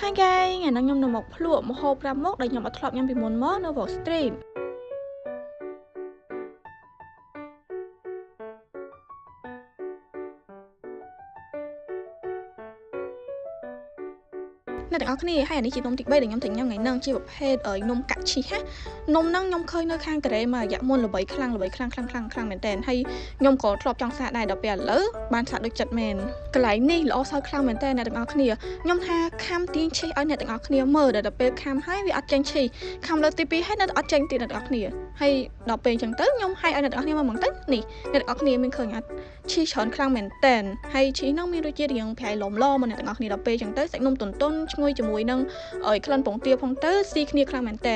Hi guys ថ្ងៃនេះខ្ញុំនឹងមកភ្លក់ម្ហូប5មុខដែលខ្ញុំអត់ធ្លាប់ញ៉ាំពីមុនមកនៅ Wall Street អ្នកទាំងអស់គ្នាហើយអានេះជានំទី3ដែលខ្ញុំត្រូវញ៉ាំថ្ងៃហ្នឹងជាប្រភេទនំកាក់ឈីសណានំហ្នឹងខ្ញុំឃើញនៅខាងកូរ៉េមករយៈមុនល្បីខ្លាំងល្បីខ្លាំងខ្លាំងខ្លាំងខ្លាំងមែនតើហើយខ្ញុំក៏ធ្លាប់ចង់សាកដែរដល់ពេលឥឡូវបានសាកដូចចិត្តមែនកន្លែងនេះល្អសើចខ្លាំងមែនតើអ្នកទាំងអស់គ្នាខ្ញុំថាខំទាញឈីសឲ្យអ្នកទាំងអស់គ្នាមើលដល់ពេលខំហើយវាអត់ចេញឈីសខំលើកទី2ហើយនៅតែអត់ចេញទៀតអ្នកទាំងអស់គ្នាហើយដល់ពេលអញ្ចឹងទៅខ្ញុំឲ្យអ្នកទាំងអស់គ្នាមើលហ្មងទៅនេះអ្នកទាំងអស់គ្នាមានឃើញអត់ឈីសច្រើនខ្លាំងមែនតើហើយឈីសហ្នឹងមានរសជាតិរាងប្រៃឡមឡមកអ្នកទាំងអស់គ្នាដល់ពេលអញ្ចឹងទៅសាច់នំទន់ៗឈ្ងុយជាមួយនឹងក្លិនពងទាផងទៅស៊ីគ្នាខ្លាំងមែនតើ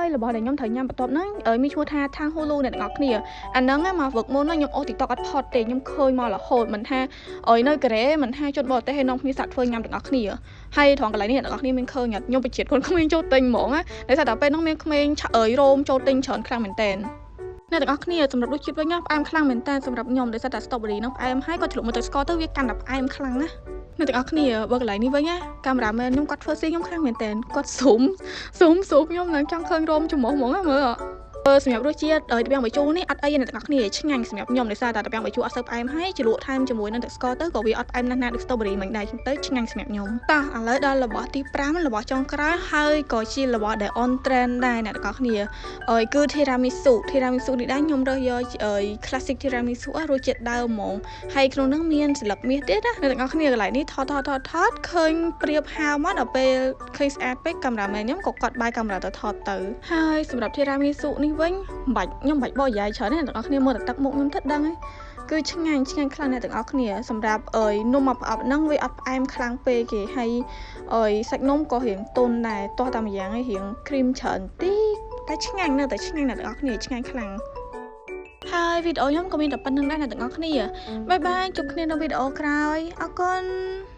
ហើយរបស់ដែលខ្ញុំត្រូវញ៉ាំបន្ទាប់ហ្នឹងមានឈ្មោះថាថាងហ៊ូលូអ្នកទាំងអស់គ្នាអាហ្នឹងមកវឹកមុនខ្ញុំអូស TikTok អត់ផុតទេខ្ញុំឃើញមករហូតមិនថាឲ្យនៅកូរ៉េមិនថាជនបរទេសឲ្យនាំគ្នាសាក់ធ្វើញ៉ាំទាំងអស់គ្នាហើយត្រង់កន្លែងនេះអ្នកទាំងអស់គ្នាមានឃើញអត់ខ្ញុំបជាតិខ្លួនក្មេងចូលទិញហ្មងណាដោយសារតែពេលហ្នឹងមានក្មេងរោមចូលទិញច្រើនខ្លាំងមែនតើអ្នកទាំងអស់គ្នាសម្រាប់រសជាតិវិញផ្អែមខ្លាំងមែនតើសម្រាប់ខ្ញុំដោយសារតែ strawberry ហ្នឹងផ្អែមហើយក៏ជ្រលក់មកទឹកស្ករទៅវាកាន់តែផ្អែមខ្លាំងណាអ្នកទាំងអស់គ្នាបើកន្លែងនេះវិញណាកាមេរ៉ាមែនខ្ញុំគាត់ធ្វើស៊ីខ្ញុំខ្លាំងមែនតើគាត់ស៊ូមស៊ូមស៊ូមខ្ញុំឡើងចង់ឃើញរោមច្រមុះហ្មងណាមើលសម្រាប់រសជាតិត្រពាំងបាយជូរនេះអត់អីអ្នកទាំងអស់គ្នាឆ្ងាញ់សម្រាប់ខ្ញុំដោយសារតែត្រពាំងបាយជូរអត់សូវផ្អែមហើយជ្រលក់ថែមជាមួយនឹងទឹកស្ករទៅក៏វាអត់ផ្អែមណាស់ណាដូច strawberry មិញដែរទៅឆ្ងាញ់សម្រាប់ខ្ញុំតោះឥឡូវដល់របស់ទី5របស់ចុងក្រោយហើយក៏ជារបស់ដែល on trend ដែរអ្នកទាំងអស់គ្នាគឺ tiramisu tiramisu នេះដែរខ្ញុំរើសយក classic tiramisu រសជាតិដើមហ្មងហើយក្នុងនោះមានស្លឹកមាសទៀតណាអ្នកទាំងអស់គ្នាកន្លែងនេះថតថតថតថតឃើញប្រៀបហាវមកដល់ពេលឃើញស្អាតពេកកាមេរ៉ាមែនខ្ញុំក៏គាត់បាយកាមេរ៉ាទៅថតទៅហើយសម្រាប់ tiramisu នេះវិញមិនបាច់ខ្ញុំមិនបាច់បកយាយច្រើនទេអ្នកទាំងអស់គ្នាមើលតែទឹកមុខខ្ញុំទៅដឹងហើយគឺឆ្ងាញ់ឆ្ងាញ់ខ្លាំងអ្នកទាំងអស់គ្នាសម្រាប់នំមកប្រអប់ហ្នឹងវាអត់ផ្អែមខ្លាំងពេកគេហើយសាច់នំក៏រៀងទន់ដែរទាស់តែម្យ៉ាងឯងរៀងគ្រីមច្រើនតិចតែឆ្ងាញ់នៅតែឆ្ងាញ់អ្នកទាំងអស់គ្នាឆ្ងាញ់ខ្លាំងហើយវីដេអូខ្ញុំក៏មានតែប៉ុណ្្នឹងដែរអ្នកទាំងអស់គ្នាបាយបាយជួបគ្នានៅវីដេអូក្រោយអរគុណ។